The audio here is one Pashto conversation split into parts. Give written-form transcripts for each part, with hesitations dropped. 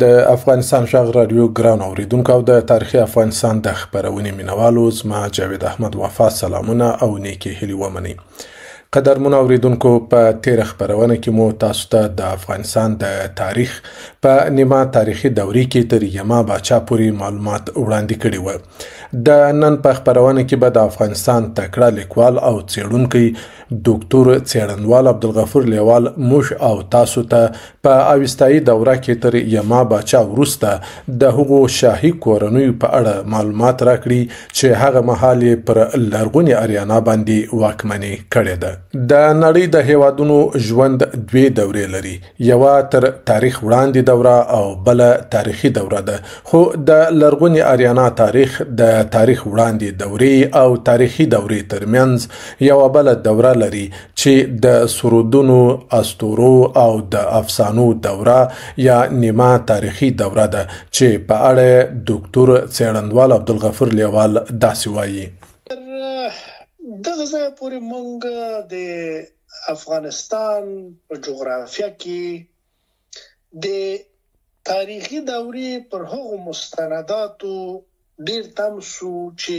د افغانستان غږ راډیو ګران اوریدونکو او د تاریخي افغانستان د خپرونې مینوالو، زما جاوید احمد وفا سلامونه او نیکې هیلې ومنئ. قدرمنو اوریدونکو، په تیره خپرونه کې مو تاسو ته د افغانستان د تاریخ په نیمه تاریخي دورې کې تر یما باچا پورې معلومات وړاندې کړي وو. د نن په خپرونه کې به د افغانستان تکړه لیکوال او څېړونکی دکتور څېړنوال عبدالغفور لیوال موږ او تاسو ته په اوستایي دوره کې تر یما باچا وروسته د هغو شاهي کورنیو په اړه معلومات راکړي چې هغه مهال یې پر لرغوني اریانا باندې واکمني کړې ده. د نړۍ د هیوادونو ژوند دوې دورې لري، یوه تر تاریخ وړاندې دوره او بله تاریخي دوره ده. خو د لرغوني اریانا تاریخ د تاریخ وړاندې دورې او تاریخي دورې ترمنځ یوه بله دوره لري چې د سرودونو، اسطورو او د افسانو دوره یا نیمه تاریخي دوره ده چې په اړه دکتور څېړنوال عبدالغفور لیوال داسې وایي. تر دغه ځایه پورې مونږ د افغانستان په جغرافیه کې د تاریخي دورې پر هغو مستنداتو ډیر تم سو چې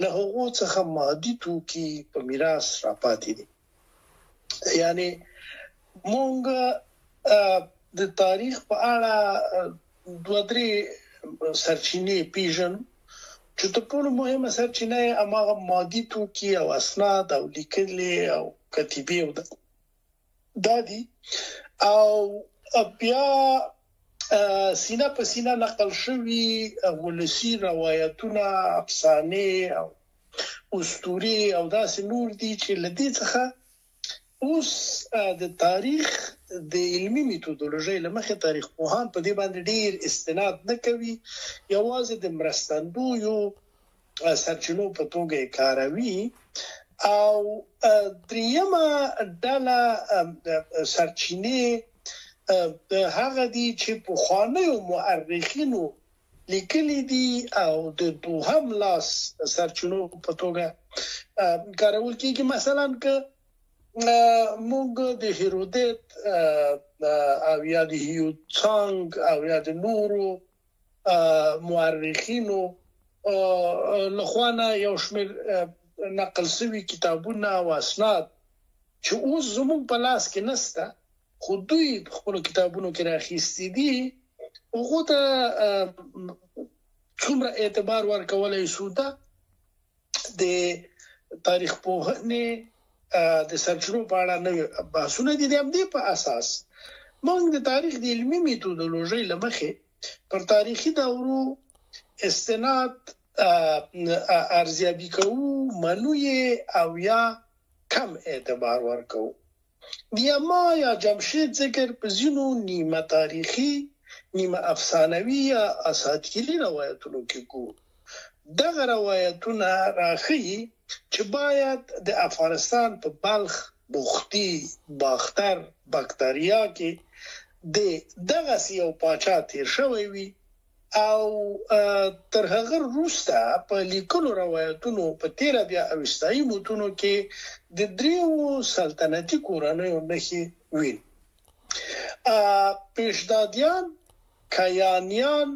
له هغو څخه مادي توکي په میراث راپاتې دي. یعنی مونږ د تاریخ په اړه دوه درې سرچینې پیژنو چې تر ټولو مهمه سرچینه یې هماغه مادي توکي او اسناد او لیکلې او کتیبې او دا دي، او بیا سینه په سینه نقل شوي ولسي روایتونه، افسانې او اسطورې او داسې نور دي چې له دې څخه اوس د تاریخ د علمي میتودولوژۍ له مخې تاریخ پوهان په دې باندې ډیر استناد نه کوي، یوازې د مرستندویو سرچینو په توګه یې کاروي. او دریمه ډله سرچینې هغه دي چې پخوانیو مورخینو لیکلي دي او د دوهم لاس سرچینو په توګه کارول کیږي. مثلا که موږ د هیرودیت او یا د هیوڅانګ او یا د نورو مورخینو له خوا نه یو شمېر نقل سوي کتابونه او اسناد چې اوس زموږ په لاس کې نسته خو دوی په خپلو کتابونو کې راخیستي دي، هغو ته څومره اعتبار ورکولای سو دا د تاریخ پوهنې د سرچینو په اړه نوي بحثونه دي. د همدې په اساس موږ د تاریخ د علمي میتودولوژۍ له مخې پر تاریخي دورو استناد ارزیابي کوو، منو یې او یا کم اعتبار ورکوو. د یما یا جمشید ذکر په ځینو نیمه تاریخي، نیمه افسانوي یا اساطیري روایتونو کې ګورو. دغه روایتونه راښيي چې باید د افغانستان په بلخ، بختي، باختر، بکتریا کې د دغسې یو پاچا تیر شوی وي او تر هغه وروسته په لیکلو روایتونو په تیره بیا اوستایي متونو کې د دریو سلطنتي کورنیو نښې وینو. پیشدادیان، کیانیان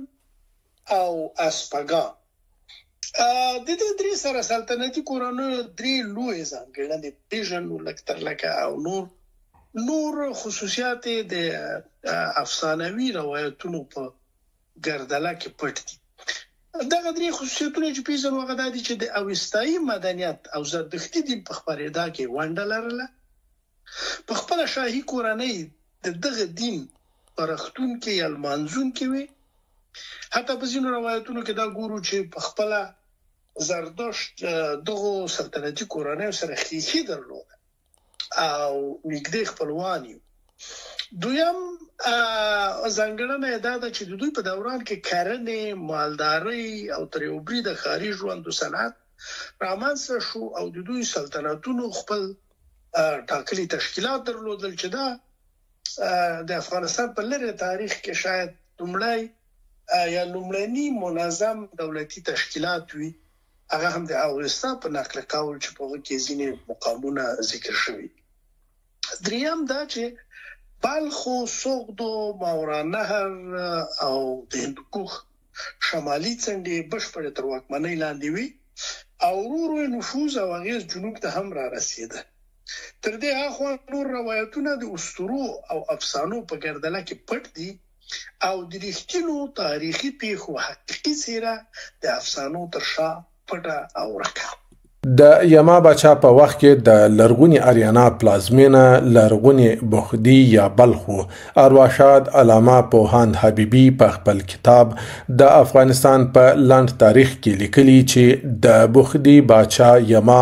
او اسپګان. د دې درې سره سلطنتي کورنیو درې لوی ځانګړنې پیژنو لږ تر لږه، او نور خصوصیات د افسانوي روایتونو په ګردله کې پټ دي. دغه درې خصوصیتونه چې پیژنو هغه دا دي چې د اوستایي مدنیت او زردښتي دین په خپرېدا کې ونډه لرله، په خپله شاهي کورنۍ د دغه دین په رښتونکې یا لمانځونکې وي. حتی په ځینو روایتونو کې دا ګورو چې په خپله زردشت دغو سلطنتي کورنیو سره خیښي درلوده او نږدې خپلوان یو. دویم ځانګړنه یې دا ده چې د دوی په دوران کې کرنې، مالدارۍ او تر یو بریده ښاري ژوند او صنعت رامنځته شو او د دوی سلطنتونو خپل ټاکلي تشکیلات درلودل چې دا د افغانستان په لرې تاریخ کې شاید لومړی یا لومړني منظم دولتي تشکیلات وي، هغه هم د اوستا په نقل قول چې په هغه کې ځینې مقامونه ذکر شوي. دریم دا چې بلخ و سغد و ماورالنهر او د هندوکوښ شمالي څنډې بشپړې تر واکمنۍ لاندې وې او ورو ورو یې نفوذ او اغېز جنوب ته هم رارسېده. تر دې هاخوا نور روایتونه د اسطورو او افسانو په ګردله کې پټ دي او د رښتینو تاریخي پېښو حقیقي څېره د افسانو تر شا پټه او ورکه. د یما باچا په وخت کې د لرغوني اریانا پلازمینه لرغونې بخدي یا بلخ و. ارواښاد علامه پوهاند حبیبي په خپل کتاب د افغانستان په لنډ تاریخ کې لیکلي چې د بخدي باچا یما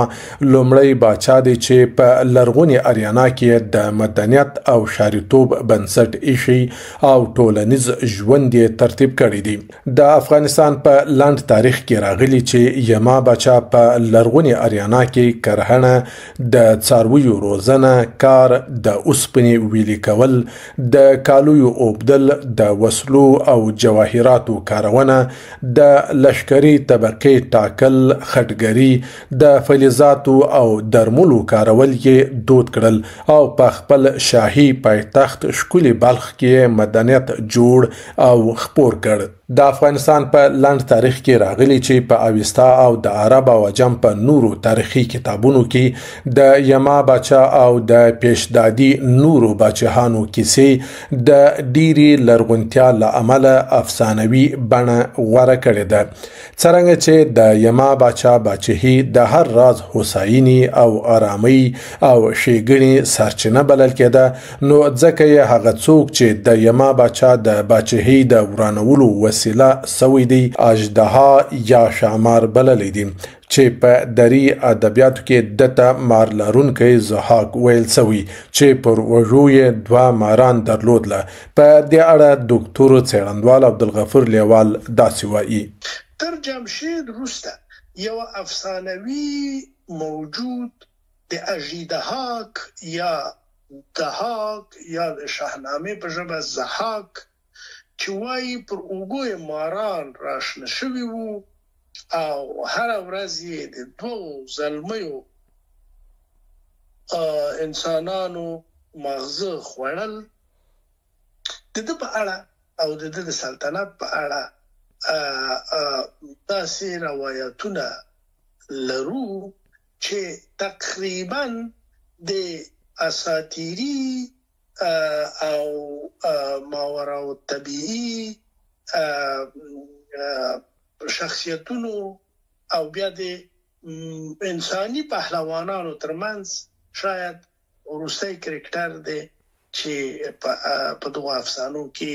لومړی باچا دی چې په لرغوني اریانا کې د مدنیت او ښاریتوب بنسټ ایښی او ټولنیز ژوند یې ترتیب کړی دی. د افغانستان په لنډ تاریخ کې راغلي چې یما باچا په لرغوني اریانا کې کرهڼه، د څارویو روزنه، کار، د اوسپنې ویلي کول، د کالیو اوبدل، د وسلو او جواهراتو کارونه، د لښکري طبقې ټاکل، خټګري، د فلزاتو او درملو کارول یې دود کړل او په خپل شاهي پایتخت ښکلي بلخ کې یې مدنیت جوړ او خپور کړ. د افغانستان په لنډ تاریخ کې راغلي چې په اوستا او د عرب او عجم په نورو تاریخي کتابونو کې د یما باچا او د پیشدادي نورو باچاهانو کیسې د ډیرې لرغونتیا له امله افسانوي بڼه غوره کړې ده. څرنګه چې د یما باچا باچهي د هر راز هوساینې او آرامۍ او ښېګڼې سرچینه بلل کېده، نو ځکه یې هغه څوک چې د یما باچا د باچهي د ورانولو وسیله سوی دی، اژدها یا ښامار بللی دی، چې په دري ادبیاتو کې ده ته مار لرونکی ضحاک ویل سوی، چې پر اوږو یې دوه ماران درلودله. په دې اړه دوکتور څېړندوال عبدالغفور لېوال داسې وایي. تر جمشید وروسته یو افسانوي موجود د اژیدهاک یا دهاک یا د شاهنامې په ژبه ضحاک چې وايي پر اوږو یې ماران راشنه شوي وو او هره ورځ یې د دوو زلمیو انسانانو ماغزه خوړل، د ده په اړه او د ده د سلطنت په اړه داسې روایتونه لرو چې تقریبا د اساطیري او ماوراء الطبیعي شخصیتونو او بیا د انساني پهلوانانو ترمنځ شاید وروستی کرکټر دی چې په دغو افسانو کې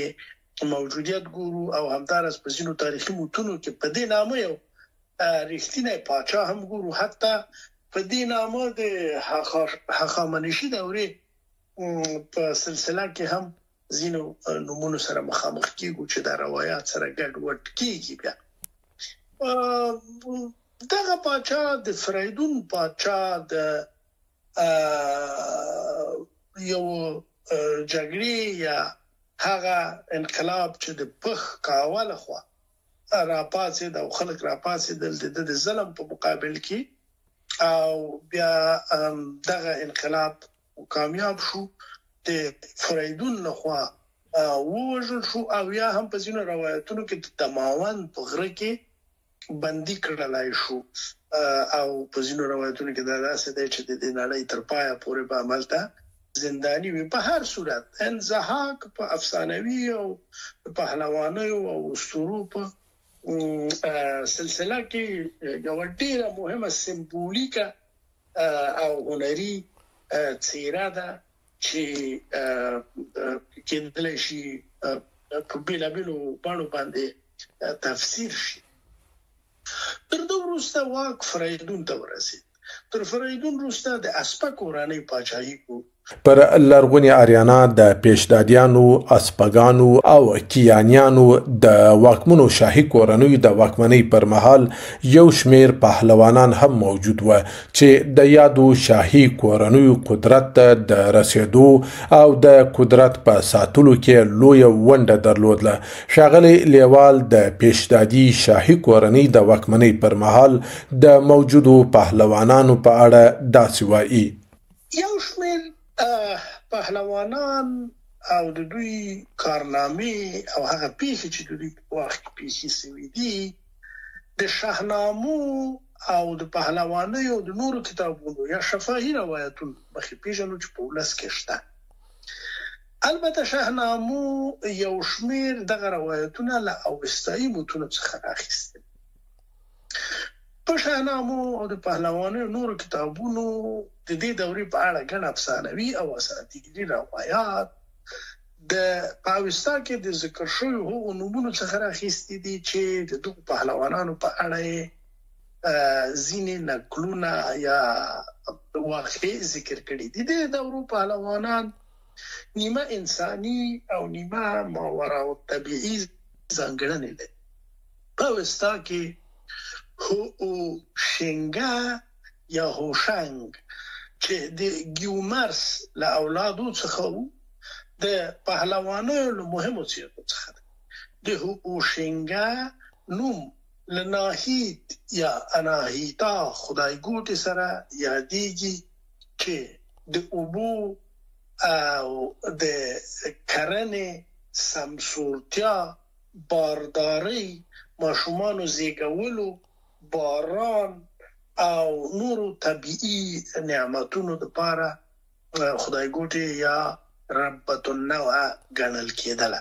موجودیت ګورو او همدارس په ځینو تاریخي متونو کې په دې نامه یو رښتینی پاچا هم ګورو. حتی په دې نامه د هخامنشي دورې په سلسله کې هم ځینو نومونو سره مخامخ کیږو چې دا روایت سره ګډ وډ کیږي. بیا دغه پاچا د فریدون پاچا د یو جګړې یا هغه انقلاب چې د پخ کاوه لخوا راپاڅېد او خلک راپاڅېدل د ده د ظلم په مقابل کې او بیا دغه انقلاب کامیاب شو، د فریدون لخوا ووژل شو او یا هم په ځینو روایتونو کې د دماوند په غره کې بندي کړلای شو او په ځینو روایتونو کې دا داسې دی چې د دې نړۍ تر پایه پورې به هملته زنداني وي. په هر صورت انزهاک په افسانوي او پهلوانیو او اسطورو په سلسله کې یوه ډیره مهمه سمبولیکه او هنري څیره ده چې کېدلی شي په بیلابیلو بڼو باندې تفسیر شي. تر ده وروسته واک فریدون ته ورسید. تر فریدون وروسته د اسپه کورنۍ پاچاهي کو. پر لرغوني آریانا د پیشدادیانو، اسپګانو او کیانیانو د واکمنو شاهي کورنیو د واکمنۍ پر مهال یو شمېر پهلوانان هم موجود وه چې د یادو شاهي کورنیو قدرت ته د رسېدو او د قدرت په ساتلو کې لویه ونډه درلودله. ښاغلی لیوال د پیشدادي شاهي کورنۍ د واکمنۍ پر مهال د موجودو پهلوانانو په اړه داسې وایي. یو شمېر پهلوانان او د دوی کارنامې او هغه پیښې چې د دوی په وخت کې پیښې شوې دي د شاهنامو او د پهلوانیو د نورو کتابونو یا شفاهي روایتونو مخې پیژنو چې په ولس کې شته. البته شاهنامو یو شمیر دغه روایتونه له اوستایي متونو څخه راخیستل. په شاهنامو او د پهلوانیو نورو کتابونو د دې دورې په اړه ګڼ افسانوي او اساطیري روایات د په اوستا کې د ذکر شویو هغو نومونو څخه راخیستي دي چې د دغو پهلوانانو په اړه یې ځینې نکلونه یا واقعې ذکر کړي دي. د دورو پهلوانان نیمه انساني او نیمه ماورا الطبیعي ځانګړنې لري. په اوستا کې هوشنګه یا هوشنګ چې د ګیومرس له اولادو څخه و، د پهلوانیو له مهمو څېرو څخه دی. د هوشنګه نوم له ناهید یا اناهیتا خدایګوټې سره یادېږي چې د اوبو او د کرنې، سمسورتیا، باردارۍ، ماشومانو زېږولو، باران او نورو طبیعي نعمتونو لپاره خدایګوټې یا ربة النوع ګڼل کېدله.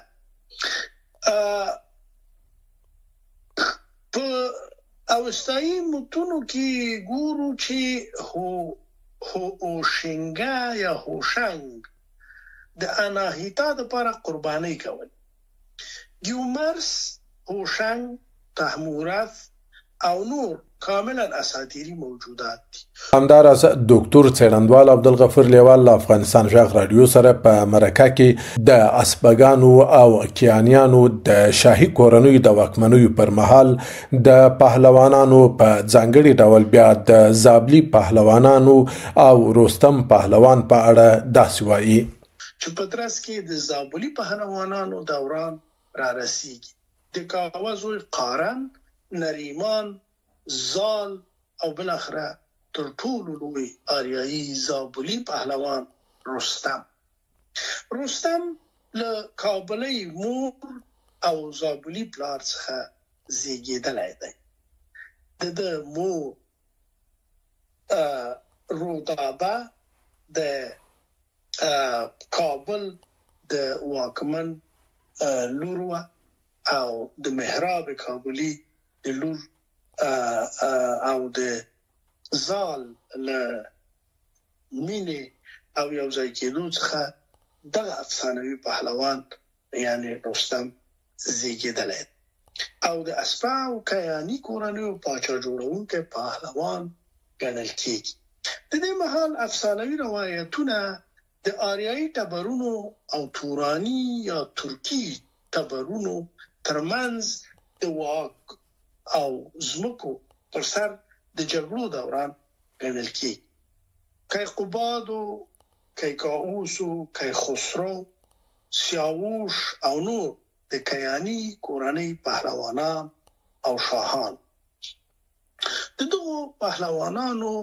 په اوستایي متونو کې ګورو چې هوشنګه یا هوشنګ د اناهیتا لپاره قربانۍ کولې. ګیومرث، هوشنګ، طهمورث او نور کاملا اساطیري موجودات دي. همداراز دوکتور څېړندوال عبدالغفور لېوال له افغانستان غږ راډیو سره په مرکه کې د اسبګانو او کیانیانو د شاهي کورنیو د واکمنیو پر مهال د پهلوانانو په ځانګړي ډول بیا د زابلي پهلوانانو او رستم پهلوان په اړه داسې وایي. چې په ترڅ کې د زابلي پهلوانانو دوران رارسېږي. د کاوه زوی قارن، نریمان، زال او بالاخره تر ټولو لوی آریایي زابلي پهلوان رستم. رستم له کابلۍ مور او زابلي پلار څخه زېږېدلی دی. د ده مور رودابه د کابل د واکمن لور وه او د محراب کابلي د لور او د زال له مینې او یو ځای کېدو څخه دغه افسانوي پهلوان یعنې رستم زېږېدلی او د اسپه او کیاني کورنیو پاچا جوړونکی پهلوان ګڼل کېږي. د دې مهال افسانوي روایتونه د آریایي ټبرونو او توراني یا ترکي ټبرونو تر منځ د واک او ځمکو پر سر د جګړو دوران ګڼل کېږي. کیقباد و، کیکاووس و، کیخسرو، سیاووش او نور د کیاني کورنۍ پهلوانان او شاهان وو. د دغو پهلوانانو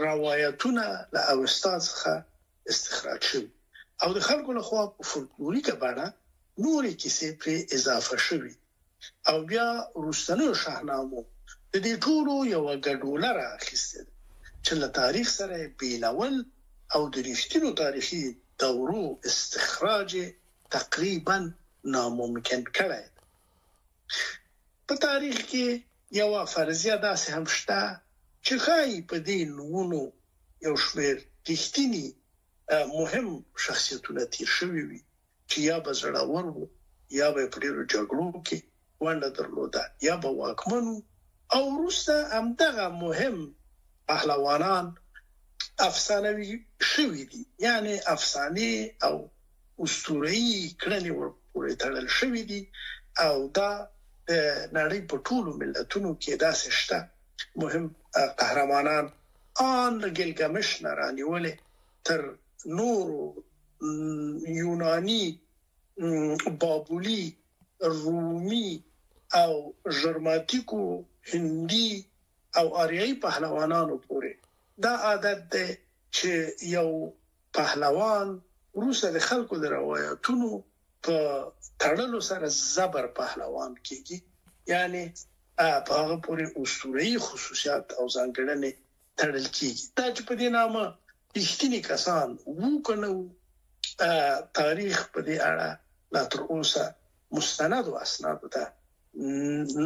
روایتونه له اوستا څخه استخراج شوي او د خلکو له خوا په فولکلوریکه بڼه نورې کیسې پرې اضافه شوي او بیا وروستنیو شاهنامو د دې ټولو یوه ګډوله را اخیستې ده چې له تاریخ سره یې بېلول او د رښتینو تاریخي دورو استخراج یې تقریباً ناممکن کړی دی. په تاریخ کې یوه فرضیه داسې هم شته چې ښايي په دې نومونو یو شمېر رښتیني مهم شخصیتونه تېر شوي وي چې یا به زړور وو، یا به یې په ډېرو جګړو کې ونډه درلوده، یا به واکمن وو او وروسته همدغه مهم پهلوانان افسانوي شوي دي، یعنې افسانې او اسطورهيي کړنې ورپورې تړل شوي دي او دا د نړۍ په ټولو ملتونو کې داسې شته، مهم قهرمانان آن له ګلګمش نه رانیولې تر نورو یوناني، بابولي، رومي او ژرماتیکو، هندي او آریایي پهلوانانو پورې دا عادت دی چې یو پهلوان وروسته د خلکو د روایتونو په تړلو سره زبر پهلوان کیږي، یعنی په هغه پورې اسطوره‌ای خصوصیات او ځانګړنې تړل کیږي. دا چې په دې نامه رښتیني کسان وو که نه وو، تاریخ په دې اړه لا تر اوسه مستندو اسنادو ته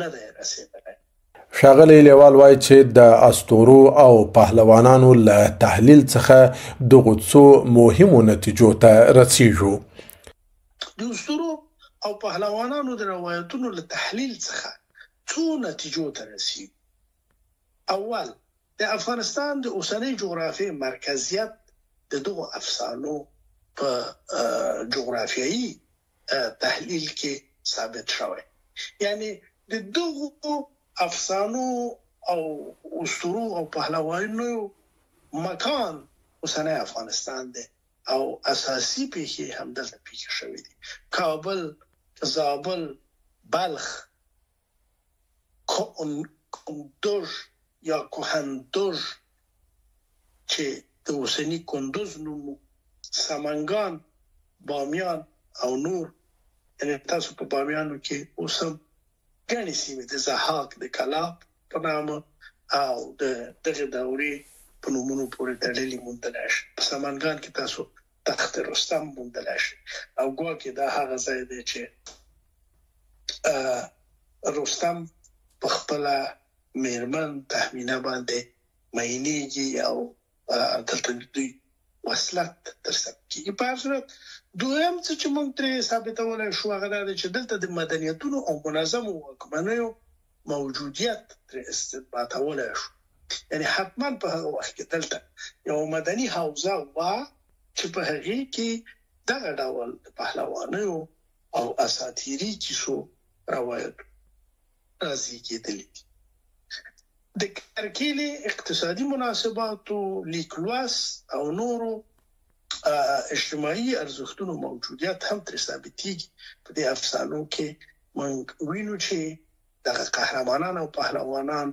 نه دی رسېدلی. ښاغلی لیوال وایي چې د اسطورو او پهلوانانو له تحلیل څخه دغو څو مهمو نتیجو ته رسیږو. د اسطورو او پهلوانانو د روایتونو له تحلیل څخه څو نتیجو ته رسیږو. اول، د افغانستان د اوسنۍ جغرافیې مرکزیت د دغو افسانو په جغرافیایي تحلیل کې ثابت شوی، یعنی د دغو افسانو او اسطورو او پهلوانیو مکان اوسنی افغانستان دی او اساسي پیښې هم دلته پیښې شوې دي. کابل، زابل، بلخ، کندوز یا کهندوز چې د اوسني کندوز نوم و، سمنګان، بامیان او نور. یعنی تاسو په بامیانو کې اوس هم ګڼې سیمې د ضحاک د کلا په نامه او د دغې دورې په نومونو پورې تړلي موندلی شئ. په سمنګان کې تاسو تخت رستم موندلی شئ او ګواکې دا هغه ځای دی چې رستم په خپله میرمن تهمینه باندې مینېږي او دلته د دوی وصلت ترسره کېږي. په هر صورت، دویم څه چې موږ ترې ثابتولی شو هغه دا دی چې دلته د مدنیتونو او منظمو واکمنیو موجودیت ترې استنباطولی شو. یعنی حتما په هغه وخت کې دلته یوه مدني حوزه وه چې په هغې کې دغه ډول د پهلوانیو او اساطیري کیسو روایتونه رازیږېدلي دي. د کرکیلې، اقتصادي مناسباتو، لیک لوست او نورو اجتماعي ارزښتونو موجودیت هم ترې ثابتیږي. په دې افسانو کې موږ وینو چې دغه قهرمانان او پهلوانان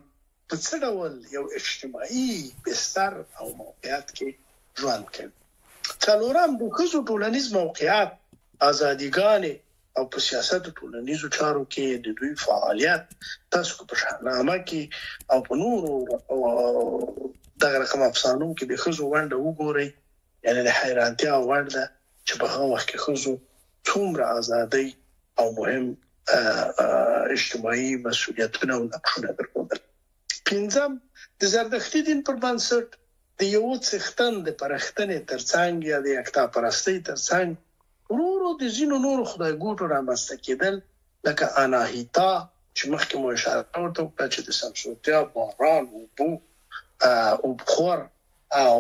په څه ډول یو اجتماعي بستر او موقعیت کې ژوند کوي. څلورم، د ښځو ټولنیز موقعیت، ازادیګانې او په سیاست او ټولنیزو چارو کې د دوی فعالیت تاسو که په شاهنامه کې او په نورو دغه رقم افسانو کې د ښځو ونډه وګورئ، یعنی د حیرانتیا وړ ده چې په هغه وخت کې ښځو څومره ازادۍ او مهم اجتماعي مسؤلیتونه او نقشونه درلودل. پنځم، د زردښتي دین پر بنسټ د یو څښتن د پرښتنې ترڅنګ یا د یکتا پرستۍ ترڅنګ ورو ورو د ځینو نورو خدایګوټو رامنځته کېدل، لکه اناهیتا چې مخکې مو اشاره ورته وکړه چې د سمسورتیا، باران، اوبو، اوبخور او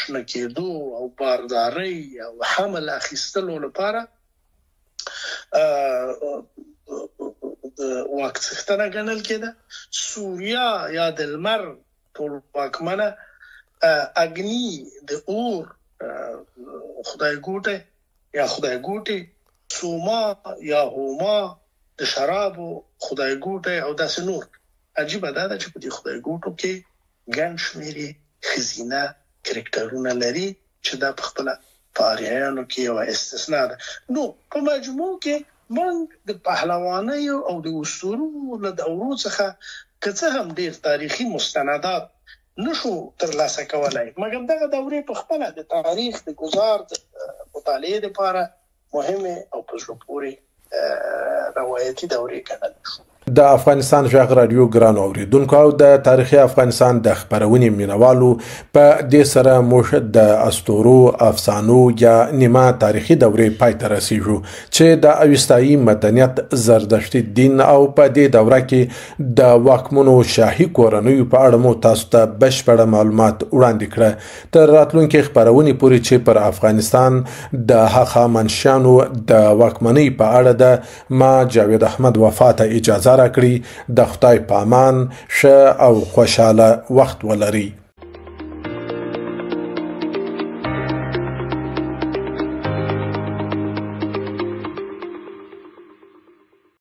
شنه کېدو او باردارۍ او حمل اخیستلو لپاره د واک څښتنه ګڼل کېده. سوریا یا د لمر ټولواکمنه، اګني د اور خدایګوټی یا خدایګوټي، سوما یا هوما د شرابو خدایګوټی او داسې نور. عجیبه دا ده چې په دې خدایګوټو کې ګڼ شمېر یې ښځینه کرکټرونه لري چې دا په خپله په آریایانو کې یوه استثنا ده. نو په مجموع کې موږ د پهلوانیو او د اسطورو له دورو څخه که څه هم ډېر تاریخي مستندات نشو ترلاسه کولای، مګر دغه دورې په خپله د تاریخ د ګذار د مطالعې لپاره مهمې او په زړه پورې روایتي دورې ګڼل شو. د افغانستان ژغ رادیو ګرانو اوریدونکو او د تاریخي افغانستان د خبرونې مینوالو، په دې سره موږ د اسطورو، افسانو یا نیمه تاریخي دورې پای ته رسیږو چې د اوستایي مدنیت، زردشتي دین او په دې دوره کې د واکمنو شاهي کورنیو په اړه مو تاسو ته بشپړه معلومات وړاندې کړه. تر راتلونکې خپرونې پورې چې پر افغانستان د هخامنشیانو د واکمنۍ په اړه ده، ما جاوید احمد وفا ته اجازه راکړي. د خدای پامان، ښه او خوشاله وخت ولرئ.